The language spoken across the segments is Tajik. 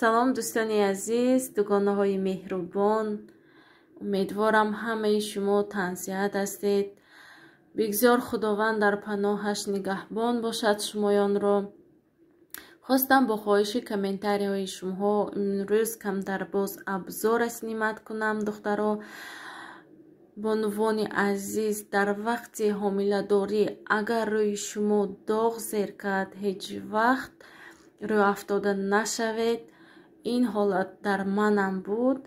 Салом, дӯстони азиз, дугонаҳои меҳрубон. Умедворам, ҳамаи шумо тансиҳат ҳастед. Бигзор Худованд дар паноҳаш нигаҳбон бошад шумоёнро. Хостам бо хоҳиши комментарияҳои шумоҳо имрӯз камтар боз обзора снимать кунам, духтаро. Бонувони азиз, дар вақти ҳомиладорӣ агар рӯи шумо доғ зер кард, ҳеҷ вақт рӯафтода нашавед. Ин ҳолат дар манам буд.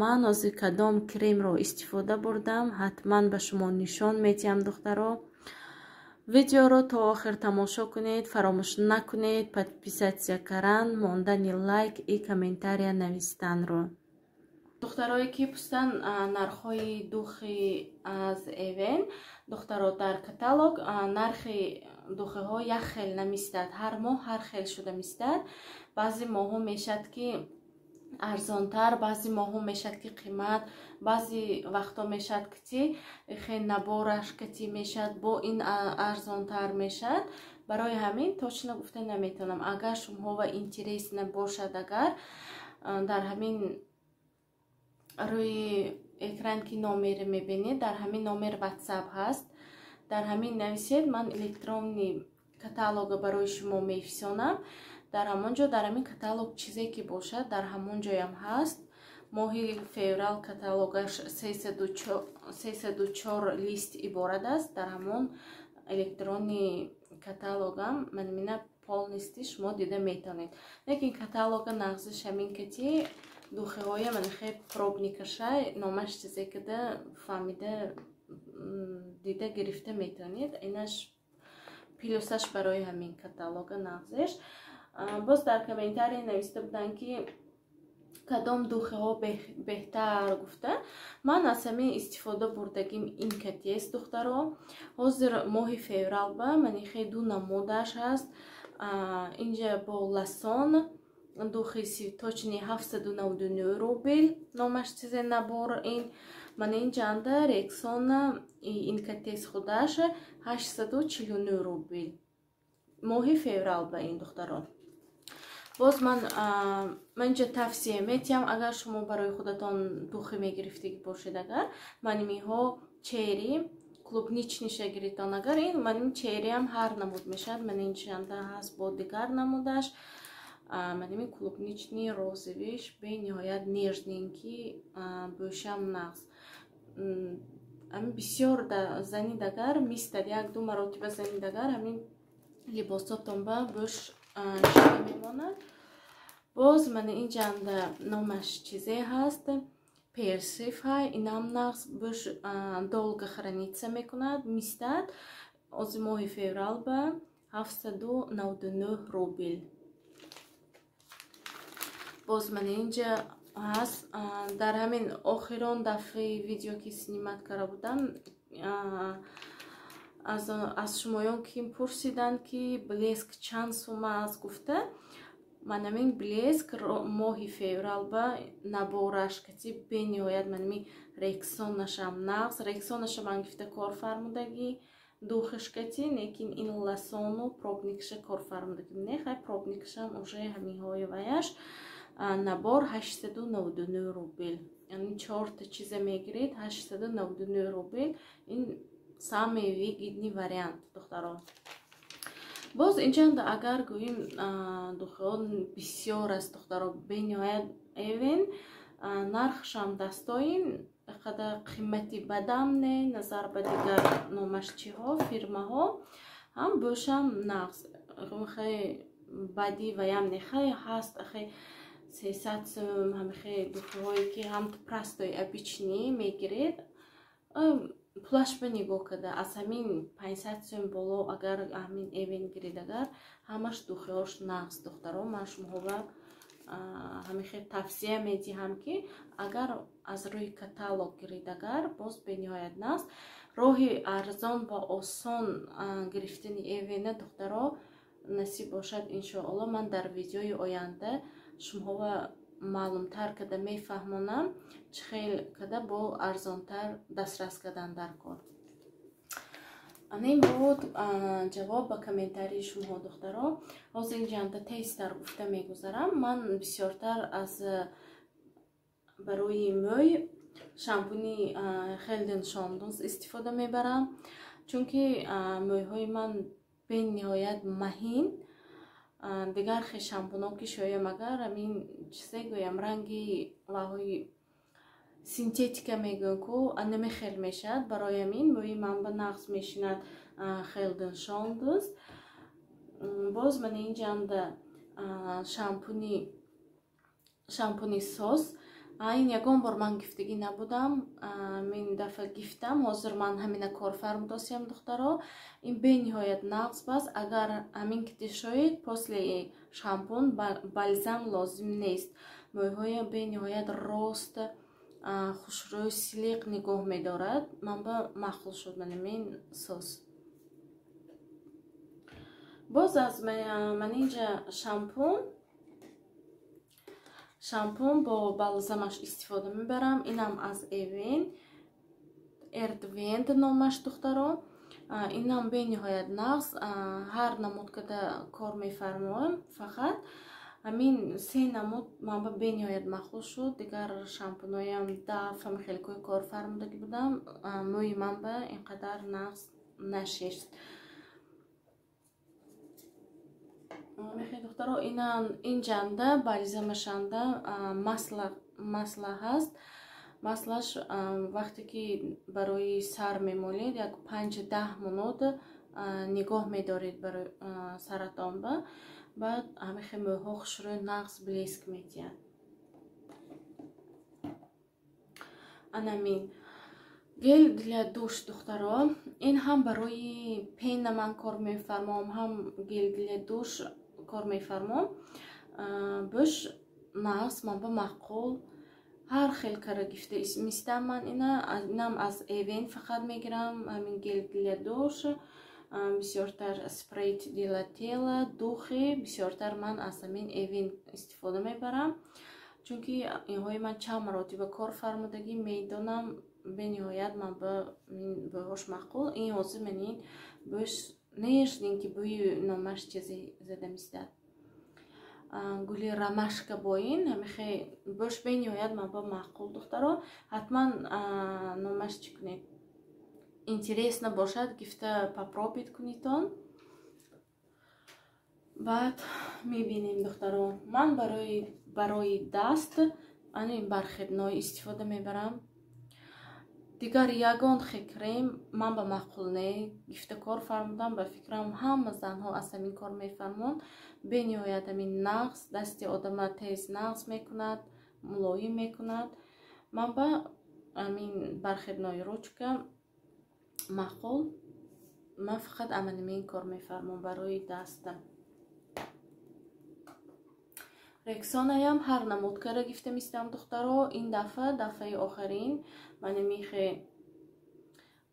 Ман ҳозир кадом кремро истифода бурдам, ҳатман ба шумо нишон медиҳам, духтаро. Видеоро то охир тамошо кунед, фаромӯш накунед подписаться кардан, мондани лайк и комментария навистанро. Духтарое ки пурсиданд нархҳои духи аз Эвен, духтаро, дар каталог нархи духиҳо як хел намистад, ҳар моҳ ҳар хел шуда мистад. Баъзе моҳҳо мешавад, ки арзонтар, баъзе моҳҳо мешавад, ки қимат, баъзе вақтҳо мешавад, ки хе набораш кати мешавад, бо ин арзонтар мешавад. Барои ҳамин точно гуфта наметавонам. Агар шумоҳо интересно бошад, агар дар ҳамин рӯи экран ки номере мебинед, дар ҳамин номер Ватсап ҳаст, дар ҳамин нависед, ман электронный каталога барои шумо мефисонам. Дар ҳамон ҷо, дар ҳамин каталог чизе ки бошад, дар ҳамон ҷоям ҳаст. Моҳи феврал каталогаш 304 лист иборат аст. Дар ҳамон электронный каталогам манмина полностью шумо дида метавонед. Лекин каталога нағзиш ҳамин кати духиҳоя манхе пробникаша, номаш чизе када фаҳмида, дида гирифта метавонед. Инаш плюсаш барои ҳамин каталога нағзиш. Боз дар комментария нависта буданд, ки кадом духиҳо беҳтар гуфта. Ман аз ҳамин истифода бурдагим ин катиест, духтаро. Ҳозир моҳи феврал ба манихе ду намудаш ҳаст. Инҷа бо лосьон духи цветочный 799 рубл, номаш чизе набор ин. Мана инҷанда Рексона ин катес худаш 849 рубл моҳи феврал ба ин, духтаро. Боз ман инҷа тавсия метиҳам, агар шумо барои худатон духи мегирифтагӣ бошед, агар манимиҳо черри, клубничныйша гиритон, агар ин маним черриам ҳар намуд мешавад. Мана инҷанда ҳаст бо дигар намудаш. Маними клубничный, розовыйш бениҳоят нежненький, бӯшам нағз. Ами бисёр зани дагар мистад, як ду маротиба зани дагар ҳамин либосотон ба бӯш шида мемонад. Боз мана инҷанда номаш чизе ҳаст, персик ҳай, инам нағз, бӯш долго храниться мекунад, мистад. Ози моҳи феврал ба 799 рубл. Боз мана инҷа ҳаст. Дар ҳамин охирон дафъаи видео ки снимать карда будам, аз шумоён ки пурсиданд, ки Блеск чанд сума аст гуфта, манамин Блеск моҳи феврал ба набораш кати бениҳоят манами Рексонашам нағз. Рексонаша ман гифта кор фармудагӣ духишкати, лекин ин лосьону пробникша кор фармудагӣ не. Хай, пробникшам уже ҳаминҳои ваяш набор 899 рубл, яъне чорта чиза мегиред, 899 рубл. Ин самый выгодный вариант, духтарон. Боз инҷанда агар гӯем, духиҳо бисёр аст, духтаро, бениҳоят. Эвен нархшам дастоин қадар қимати бадам не, назар ба дигар номаш чиҳо, фирмаҳо. Ҳам бӯшам нағз, хе бади ваям не, хай ҳаст, хе 300 сум. Ҳамихе духиҳое ки ҳам простой, обычный мегиред, пулаш ба нигоҳ карда, аз ҳамин 500 сум боло агар ҳамин Эвен гиред, агар ҳамаш духиҳош нағз, духтаро. Ман шумоҳоба ҳамихе тавсия медиҳам, ки агар аз рӯи каталог гиред, агар боз бениҳоят нағз. Роҳи арзон ва осон гирифтани Эвена, духтаро, насиб бошад, иншоалло, ман дар видеои оянда шумоҳоба маълумтар карда мефаҳмонам, чӣ хел карда бо арзонтар дастрас кардан дар кор. Ана ин буд ҷавоб ба комментарии шумо, духтаро. Ҳозир инҷанда тезтар гуфта мегузарам. Ман бисёртар аз барои мӯй шампуни Head & Shoulders истифода мебарам, чунки мӯйҳои ман бениҳоят маҳин. Дигар хе шампуно ки шоям, агар ҳамин чизе гӯям, ранги ваҳои синтетика мегӯям ку, намехел мешавад. Барои ҳамин мӯи ман ба нағз мешинад Head & Shoulders. Боз ман инҷанда шампуни сос. Ин ягон бор ман гифтагӣ набудам, мин дафъа гифтам. Ҳозир ман ҳамина кор фармудосиям, духтаро. Ин бениҳоят нағз баст. Агар ҳамин кити шоед, после шампун бальзам лозим нест. Мӯйҳоя бениҳоят рост, хушрӯй, силиқ нигоҳ медорад. Ман ба маъқул шуд манамин сос. Боз аз ман инҷа шампун бо балзамаш истифода мебарам. Инам аз Эвен, Эрдвенд номаш, духтаро. Инам бениҳоят нағз, ҳар намуд када кор мефармоям. Фақат ҳамин се намуд ман ба бениҳоят маъқул шуд. Дигар шампуноям дафъам хеле кӯй кор фармудагӣ будам, мӯи ман ба ин қадар нағз нашишт. Мехе духтаро, ин ҷанда балзамашанда масла ҳаст. Маслаш вақте ки барои сар мемолед, як 5-10 минут нигоҳ медоред барои саратон ба. Баъд ҳамихе мӯйҳо хушрӯй нағз блеск метиҳад. Анамин гел для душ, духтаро. Ин ҳам барои пена ман кор мефармом, ҳам гел для душ кор мефармом. Буш нағз, ман ба маъқул. Ҳар хел кара гифта мистам ман ина, инам аз Эвен фақат мегирам, ҳамин гел для душ. Бисёртар спрей для тела, духи бисёртар ман аз ҳамин Эвен истифода мебарам, чунки инҳои ман чанд маротиба кор фармудагӣ медонам, бениҳоят ман ба бӯҳош маъқул. Ин ҳозир ман ин бӯш нежнин ки бӯи номаш чизе зада мистад. Гули ромашка бо ин ҳамихе бӯш бениҳоят ман ба маъқул, духтаро. Ҳатман номаш чӣ кунед, интересно бошад, гифта попробит кунитон. Баъд мебинем, духтаро. Ман барои даст ани бархедной истифода мебарам. Дигар ягон хе крем ман ба маъқул не. Гифта кор фармудам, ба фикрам ҳама занҳо аз ҳамин кор мефармонд. Бениҳоят ҳамин нағз, дасти одама тез нағз мекунад, мулоим мекунад. Ман ба ҳамин бархедной ручка маъқул. Ман фақат аманамин кор мефармом барои даста. Рексонаям ҳар намуд кара гифта мистам, духтаро. Ин дафъа, дафъаи охирин ман михе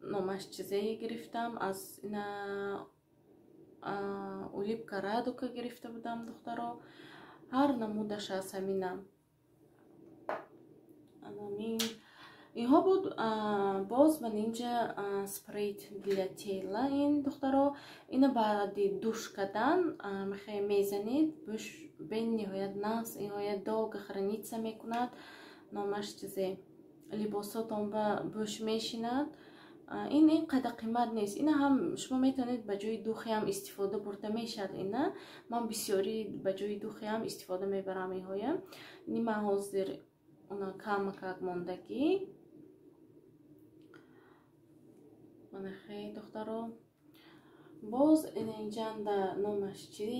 номаш чизее гирифтам, аз ина улипка радука гирифта будам, духтаро. Ҳар намудаш аз ҳаминам. Анамин инҳо буд. Боз ман инҷа спрей для тела, ин духтаро, ина баъди душ кардан мехе мезанед, буш бениҳоят нағз, инҳоя долго храниться мекунад. Номаш чизе либосотон ба буш мешинад. Ин ин қадар қимат нест. Ина ҳам шумо метавонед ба ҷои духи ҳам истифода бурда мешавад. Ина ман бисёрӣ ба ҷои духи ҳам истифода мебарам инҳоя. Ини ман ҳозир она камакак мондагӣ. Манахе духтаро. Боз ина инҷанда номаш чӣ?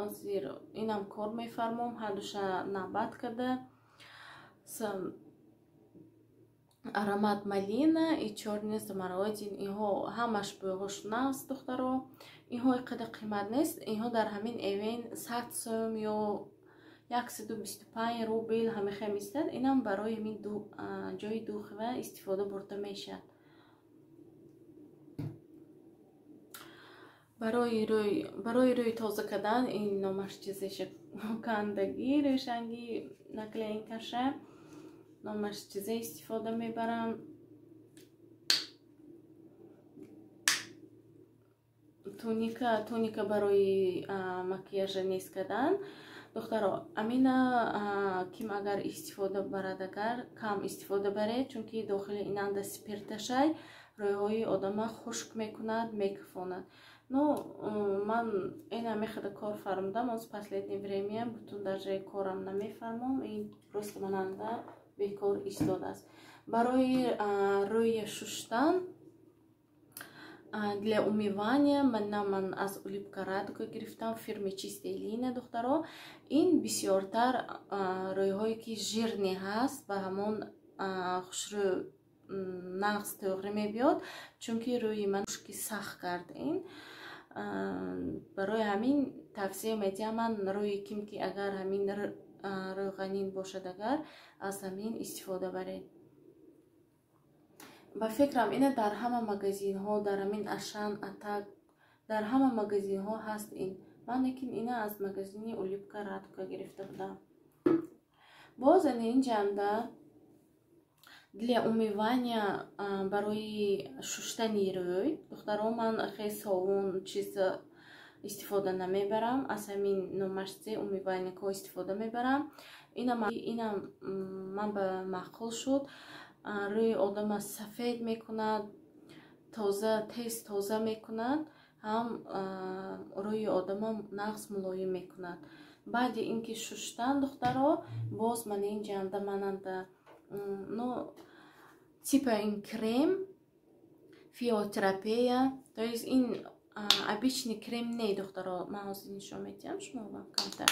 Ҳозир инам кор мефармом, ҳардуша навбат карда. Аромат малина и чёрный смородин. Инҳо ҳамаш бӯйҳош нағз, духтаро. Инҳо қадар қимат нест. Инҳо дар ҳамин Эвен 100 сом ё 125 рубл ҳамихе мистад. Инам барои ҳамин ҷои духва истифода бурда мешавад. Барои рӯй тоза кардан ин номаш чизеша кандагӣ, рӯшангӣ наклеинкаша номаш чизе истифода мебарам. Тоника барои макияжа нест кардан. Духтаро, амина ким агар истифода барад, агар кам истифода баред, чунки дохили инанда спирташай, рӯйҳои одама хушк мекунад, мекафонад. Ну, ман ина мехада кор фармудам, оз последнее время бутун даже корам намефармом, ин просто мананда бекор истодааст. Барои рӯя шуштан, для умывания, ман аз Улыбка Радуга гирифтам, фирми Чистая линия, духтаро. Ин бисёртар рӯйҳое ки жирный ҳаст, ба ҳамон хушрӯ нағз тӯғрӣ мебиёд, чунки рӯи ман хушки сахт кард ин. Барои ҳамин тавсия медиҳам ман рӯи ким ки агар ҳамин рӯғанин бошад, агар аз ҳамин истифода баред. Ба фикрам, ина дар ҳама магазинҳо, дар ҳамин Ашан, Атак, дар ҳама магазинҳо ҳаст ин. Ман лекин ина аз магазини Улыбка Радуга гирифта будам. Боз ана инҷанда для умывания, барои шуштани рӯй, духтаро, ман хеле совун чиз истифода намебарам, аз ҳамин номашце умывальникҳо истифода мебарам. Инам ман ба маъқул шуд, рӯи одама сафед мекунад, тоза, тез тоза мекунад, ҳам рӯи одама нағз мулоим мекунад. Баъди ин ки шуштан, духтаро, боз ман инҷанда мананда, ну, типа ин крем фиотерапия, то есть ин обычный крем не, духтаро, ман ҳозир нишон медиҳам шумо камтар.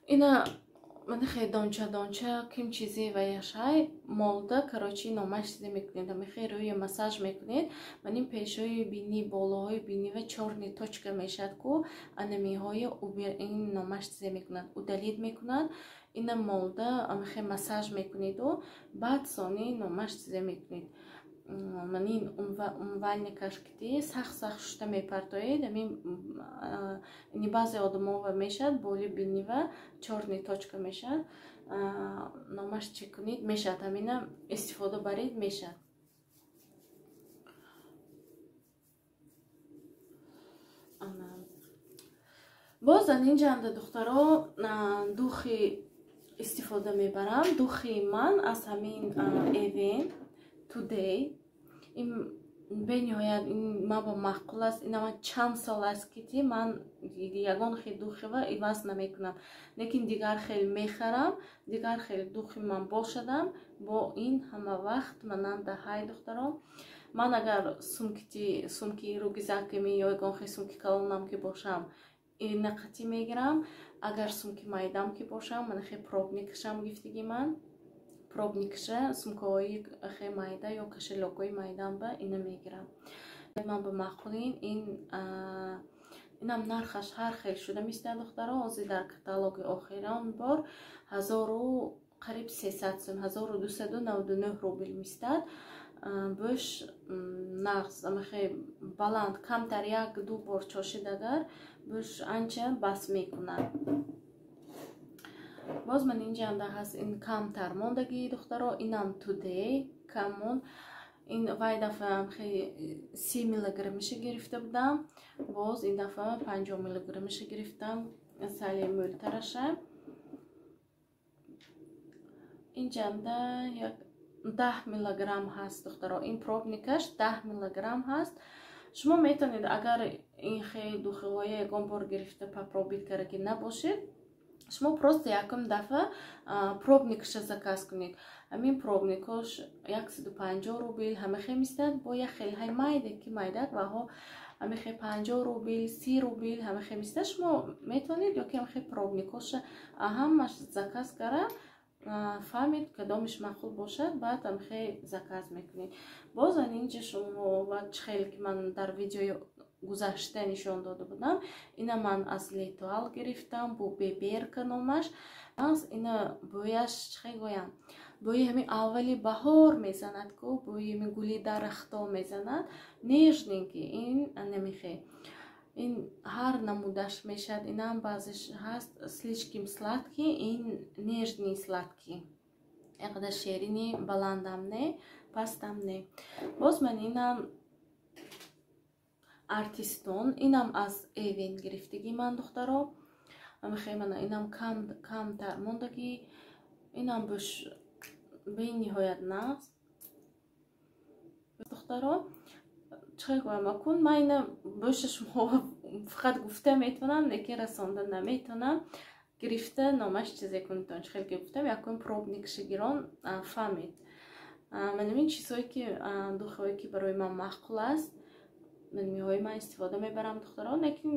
Ина ман хеле донча донча ким чизе ваяшай молда, короче, номаш чизе мекунед, ҳамихе рӯи массаж мекунед. Ман ин пешҳои бинӣ, болоҳои бинӣ ва чёрный точка мешад ку, анамиҳои ин номаш чизе мекунад, удалить мекунад. Ина молда ҳамихе массаж мекунеду баъд сони номаш чизе мекунед. Ман ин умывальникаш кити сахт сахт шушта мепартоед. Ҳамин ини баъзе одамова мешавад, боли бинива чёрный точка мешавад, номаш чӣ кунед мешавад, ҳамина истифода баред мешавад. Боз ан инҷанда, духтаро, духи истифода мебарам. Духи ман аз ҳамин Эвен Today. Ин бениҳоят ин ма ба маъқул аст. Ина ман чанд сол аст ки ти ман ягон хел духива иваз намекунам, лекин дигар хел мехарам, дигар хел духи ман бошадам, бо ин ҳама вақт мананда ҳай, духтаро. Ман агар сумки рюкзаками ё ягон хел сумки калонам ки бошам, ина қатӣ мегирам. Агар сумки майдам ки бошам, ман хел пробникашам гифтиги, ман пробникша сумкаҳои хе майда ё кошелёкҳои майдам ба ина мегирам. Ман ба маъқулин ин. Инам нархаш ҳар хел шуда мистад, духтаро. Ҳозир дар каталоги охирон бор ҳазору қариб 300 сум, 1299 рубл мистад. Бӯш нағз амахе баланд, камтар як ду бор чошид агар, бӯш анча бас мекунад. Боз ман инҷанда ҳаст ин камтар мондагӣ, духтаро, инам Today кам монд. Ин вай дафъа 30 миллиграммиша гирифта будам, боз ин дафъа 50 миллиграммиша гирифтам, сали мӯлтараша. Инҷанда як 10 миллиграмм ҳаст, духтаро, ин пробникаш 10 миллиграмм ҳаст. Шумо метавонед, агар ин хел духиҳоя ягон бор гирифта попробовать карда набошед, шумо просто якум дафъа пробникша заказ кунед. Ҳамин пробникош 150 рубл ҳамахе мистад, бо як хел ҳай майда ки майдак ваҳо ҳамихе 50 рубл, 30 рубл ҳамахе мистад. Шумо метавонед ё ки ҳамахе пробникоша ҳамаш заказ кара, фаҳмед кадомиш маъқул бошад, баъд ҳамихе заказ мекунед. Боз ан инҷа шумо ва чӣ хеле ки ман дар видеои гузашта нишон дода будам, ина ман аз Летуал гирифтам, бу Беберка номаш. Ина бӯяш чӣ хел гӯям, бӯи ҳамин аввали баҳор мезанад ку, бӯи ҳамин гули дарахто мезанад, нежненький. Ин намехе ин ҳар намудаш мешавад, инам баъзеш ҳаст слишком сладкий, ин нежный сладкий, яқадар шерини баландам не, пастам не. Боз ман инам Артистон, инам аз Эвен гирифтагӣ ман, духтаро. Амихе мана инам камтар мондагӣ, инам бош бениҳоят нағз, духтаро. Чӣ гӯям акун, ман ина боша шумо фақат гуфта метавонам, лекин расонда наметавонам. Гирифта номаш чизе кунитон, чӣ хел ки гуфтам, якум пробникша гирон фаҳмед. Манам ин чизҳое ки духиҳое ки барои ман маъқул аст, манмиҳои ман истифода мебарам, духтаро. Лекин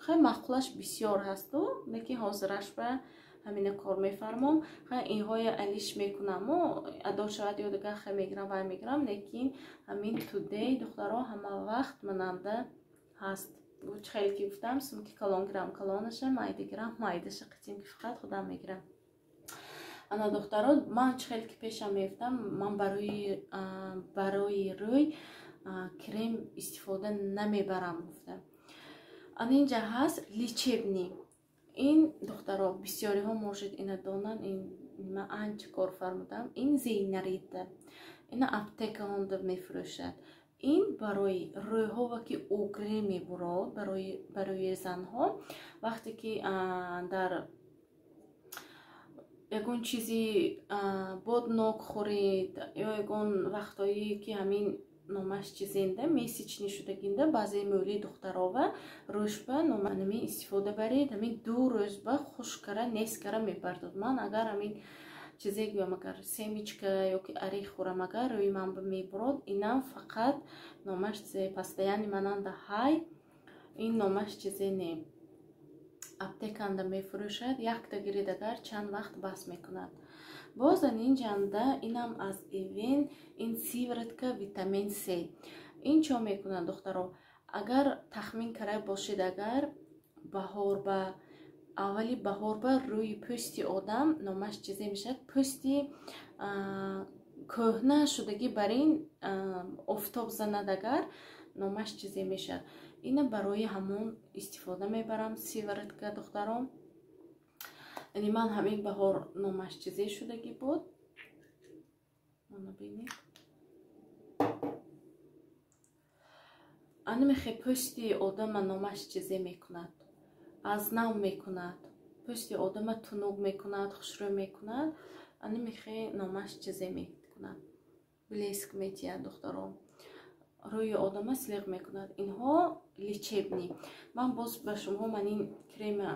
хеле маъқулаш бисёр ҳасту, лекин ҳозираш ба ҳамина кор мефармом. Хай инҳоя алиш мекунаму адо шавад ё дигар хе мегирам, вай мегирам, лекин ҳамин Тудей, духтаро, ҳама вақт мананда ҳаст. Чӣ хеле ки гуфтам, сумки калон гирам калонаша, майда гирам майдаша, қитим ки фақат худам мегирам. Ана, духтаро, ман чӣ хеле ки пешам мегуфтам, ман барои рӯй крем истифода намебарам гуфта. Ана инҷа ҳаст лечебный. Ин, духтаро, бисёриҳо может ина донанд, ин ман анча кор фармудам. Ин Зейнарита, ина аптекаонда мефурӯшад. Ин барои рӯйҳова ки угри мебурод, барои занҳо вақте ки дар ягон чизи боднок хӯред ё ягон вақтое ки ҳамин номаш чизенда месячный шудагинда, баъзе мӯли духтарова рӯшба номанами истифода баред, ҳамин 2 рӯзба хушкара нескара мепартод. Ман агар ҳамин чизе гӯям, агар семечка ёки орех хӯрам, агар рӯи ман мебурод, инам фақат номаш чизе постоянно мананда ҳай. Ин номаш чизе не, аптеканда мефурӯшад, якта гирид агар чанд вақт бас мекунад. Боз ан инҷанда инам аз Эвен, ин сыворотка витамин С. Ин чо мекунад, духтаро? Агар тахмин карда бошед, агар баҳор ба аввали баҳор ба рӯи пӯсти одам номаш чизе мешавад, пӯсти кӯҳна шудагӣ бар ин офтоб занад, агар номаш чизе мешавад. Ина барои ҳамон истифода мебарам сыворотка, духтарон. Яъне ман ҳамин баҳор номаш чизе шудагӣ буд. Мана бинед, анамехе пӯсти одама номаш чизе мекунад, аз нав мекунад, пӯсти одама тунук мекунад, хушрӯ мекунад, анамехе номаш чизе мекунад, блеск метиҳад, духтаро, рӯи одама силиқ мекунад. Инҳо лечебный. Ман боз ба шумо ман ин крема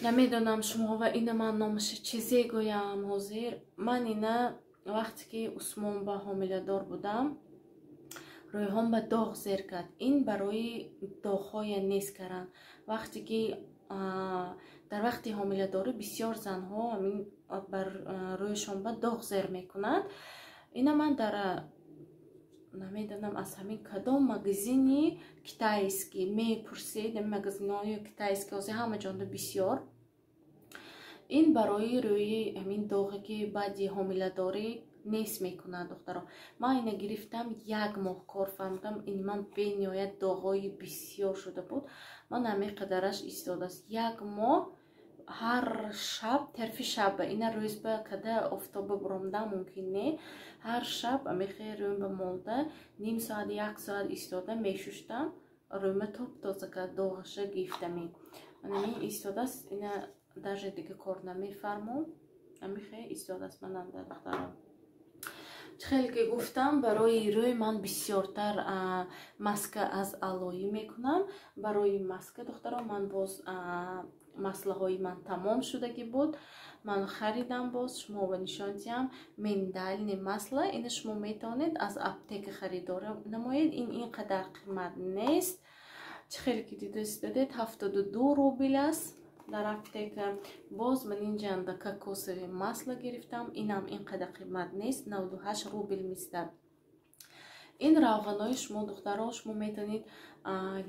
намедонам, шумо ва ина ман номаша чизе гӯям ҳозир. Ман ина вақте ки Усмон ба ҳомиладор будам, рӯйҳом ба доғ зер кард. Ин барои доғҳоя нест кардан. Вақте ки дар вақти ҳомиладорӣ бисёр занҳо ҳамин бар рӯйшон ба доғ зер мекунад. Ина ман дар намедонам аз ҳамин кадом магазини китайский мепурсед, магазинҳои китайский ҳозир ҳама ҷонда бисёр. Ин барои рӯи ҳамин доғе ки баъди ҳомиладорӣ нест мекунад, духтаро. Ман ина гирифтам, як моҳ кор фармудам. Ин ман бениҳоят доғҳои бисёр шуда буд. Ман ҳамин қадараш истодааст. Як моҳ ҳар шаб, тарфи шаба, ина рӯзба када офтоба буромдан мумкин не, ҳар шаб амихе рӯмба молда ним соат, як соат истода мешуштам, рӯма топ тоза кард, доғаша гифтами. Манами истодааст, ина даже дига кор намефармом, амихе истодааст мананда, духтаро. Чӣ хеле ки гуфтам, барои рӯй ман бисёртар маска аз алои мекунам. Барои маска, духтаро, ман боз маслаҳои ман тамом шудагӣ буд, ман харидам, боз шумо ба нишон диҳам. Миндальный масло, ина шумо метавонед аз аптека харидорӣ намоед, ин ин қадар қимат нест. Чӣ хеле ки дидед, 72 рубл аст дар аптека. Боз ман инҷанда кокосовый масло гирифтам, инам ин қадар қимат нест, 98 рубл мистад. Ин равғанои шумо, духтаро, шумо метавонед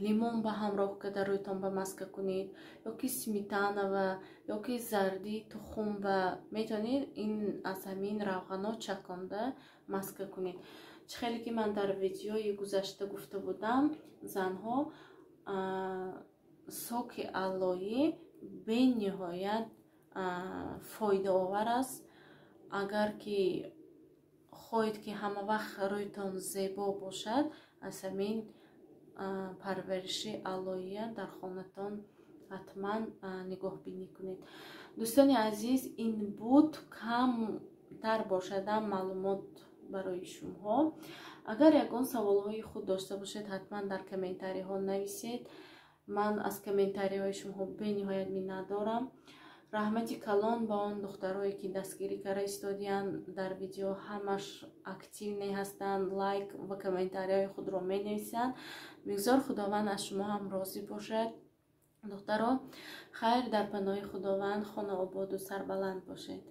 лимон ба ҳамроҳ карда рӯйтон ба маска кунед, ёки сметанава, ёки зарди тухумба метавонед ин аз ҳамин равғано чаконда маска кунед. Чӣ хеле ки ман дар видеои гузашта гуфта будам, занҳо, соки алоӣ бениҳоят фоидаовар аст. Агар ки хоҳед ки ҳама вақт рӯйтон зебо бошад, аз ҳамин Парвариши алоя дар хонатон ҳатман нигоҳбинӣ кунед. Дӯстони азиз, ин буд камтар бошадам маълумот барои шумоҳо. Агар ягон саволҳои худ дошта бошед, ҳатман дар комментариҳо нависед. Ман аз комментариҳои шумоҳо бениҳоят миннатдорам. Раҳмати калон ба он духтарое, ки дастгирӣ карда истодиянд. Дар видео ҳамаш активный ҳастанд, лайк ва комментариҳои худро менависанд. Бигзор Худованд аз шумо ҳам розӣ бошад. Духтаро, хайр, дар паноҳи Худованд, хонаободу сарбаланд бошед.